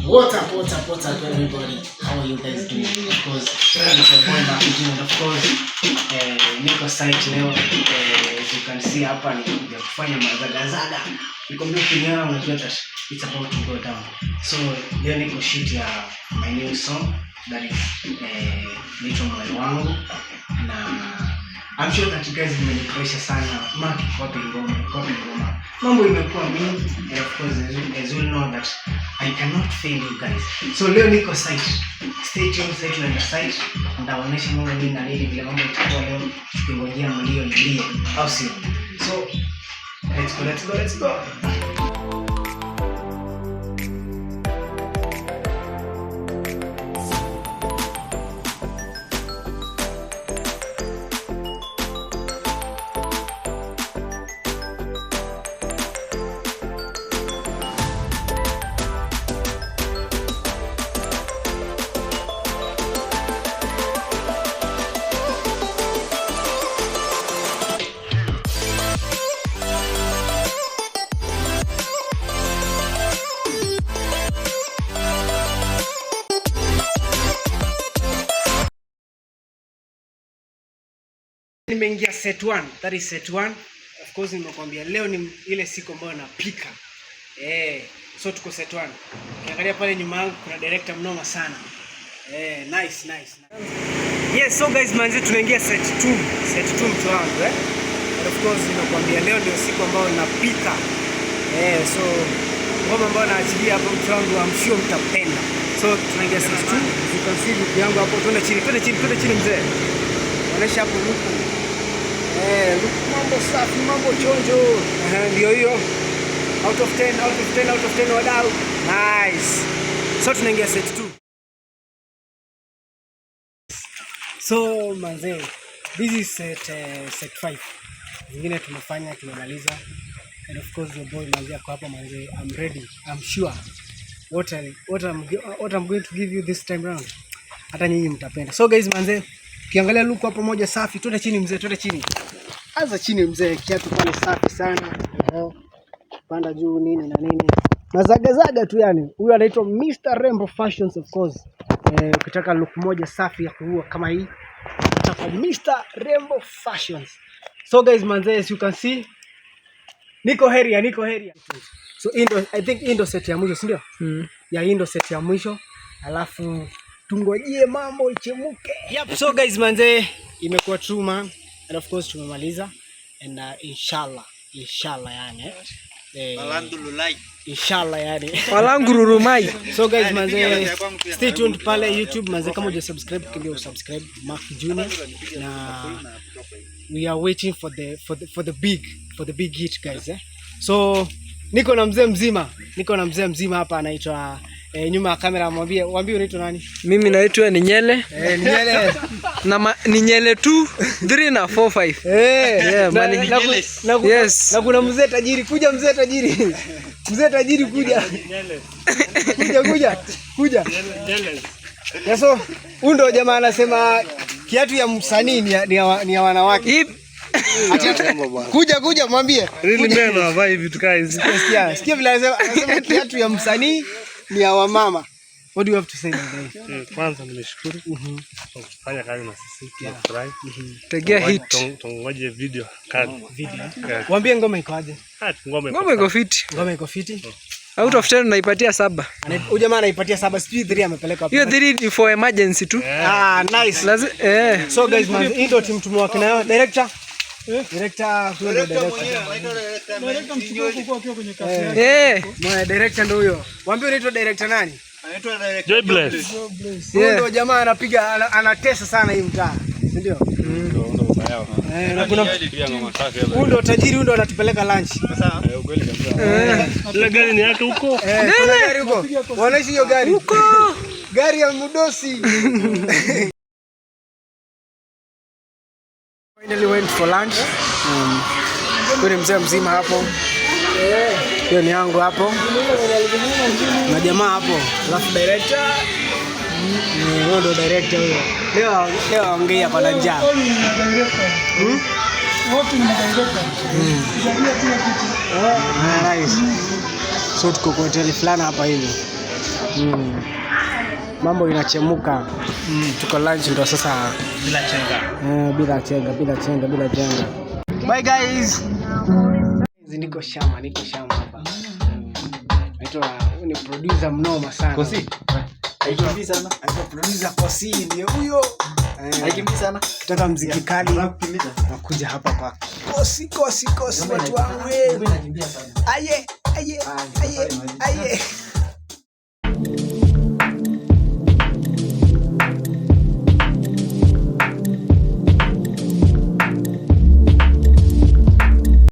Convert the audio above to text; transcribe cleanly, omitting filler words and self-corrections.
What's up everybody? How are you guys doing? Of course, it's your boy Marketing, and of course, niko site leo. As you can see hapa ni kufanya mazagazaga. Nikwambia kiniona unajua that it's about to go down. So, leo niko shoot ya my new song that is Nito Moyo Wangu, na I'm sure that you guys mmenifurahisha sana. Maki copy ngoma. Mambo imekuwa mingi, and of course as you know that I cannot fail you guys. So leo niko site. Stay tuned, stay tuned on the site. Ndaonesha mambo nini na nini vile mambo itakuwa leo, tukingojea mlio ilie au sio? So let's go. Nimeingia set 1, that is set 1. Of course nimekwambia leo ni ile siku ambayo napika. So tuko set 1. Ukiangalia pale nyuma yangu kuna director mnoma sana. Nice. Yes, so guys manzi tunaingia set 2 mtu wangu And of course nimekwambia leo ndio siku ambayo napika. So ngoma ambayo naachilia hapo mtu wangu, I'm sure mtapenda. So tunaingia set 2. You can see look yangu hapo, twende chini mzee. Onesha hapo huku. Look, mambo safi, mambo chonjo. Ndio hiyo. Out of 10 wadau. Nice. So tunaingia set 2. So manze, this is set 5. Zingine tumefanya, tumemaliza. And of course your boy manze ako hapa manze. I'm ready. I'm sure what I'm going to give you this time round, hata nyinyi mtapenda. So guys manze, kiangalia look hapo moja safi. Twende chini mzee, twende chini. Anza chini mzee, kiatu pale safi sana. Panda juu nini na nini. Mazagazaga tu yani. Huyu anaitwa Mr. Rembo Fashions of course. Ukitaka look moja safi ya kuua kama hii, utaka Mr. Rembo Fashions. So guys manze, as you can see, niko area. So I think indo set ya mwisho, si ndio? Ya indo set ya mwisho. Alafu tungojee mambo ichemuke. Yep, so guys manze, imekuwa true man. And of course tumemaliza. And inshallah yani. Inshallah yani. Walangururumai. So guys manze, stay tuned pale YouTube manze, kama hujasubscribe kimbia usubscribe Mark Junior. Na we are waiting for the big hit guys So niko na mzee mzima hapa anaitwa nyuma ya kamera. Waambie unaitwa nani? Mimi naitwa Ninyele. Ninyele. Na Ninyele 2, 3 na 4 5. Yes. Na kuna mzee tajiri, kuja mzee tajiri. Mzee tajiri kuja. Kuja. Yaso, huyu ndo jamaa anasema kiatu ya msanii ni ya wanawake. Kuja mwambie. Really men wanavaa hivi tu guys. Sikia vile anasema kiatu ya msanii ni ya wamama. What do you have to say guys? Kwanza nimeshukuru kwa kufanya kazi na sisi. Tunafurahi. Tegea hit. Tungoje video kali. Waambie ngoma iko aje? Ngoma iko fiti. Out of 10 naipatia 7. Huyu jamaa anaipatia 7, speed 3 amepeleka hapo. Hiyo 3 ni for emergency tu. Nice. So guys man, hii ndio timu tumewaka nayo. Director huyo ndio director mchukua kwa kwenye kazi. Mwana director ndio huyo. Waambie unaitwa director nani? Anaitwa director Joy Bless. Huyo ndio jamaa anapiga, anatesa sana hii mtaa, si ndio? Na kuna huyo ndio tajiri, huyo ndio anatupeleka lunch. Sasa kweli kabisa. Ile gari ni yake huko. Kuna gari huko. Wanaishi hiyo gari huko. Gari ya Mudosi. Finally went for lunch. Kuna mzee mzima hapo. Hiyo ni yangu hapo. Na jamaa hapo. Alafu director. Ndo director huyo. Leo ongea kwa njaa. Wote ni director. Nice. So tuko kwa hoteli fulani hapa hivi. Mambo inachemuka. Tuko lunch ndo sasa Bila chenga. bila chenga. Bye guys. Niko shamba hapa. Naitwa ni producer mnoma sana. Kosi. Haikimbii sana. Naitwa producer Kosi ndio huyo. Haikimbii sana. Nataka muziki kali. Nakuja hapa kwa Kosi watu wangu. Aye.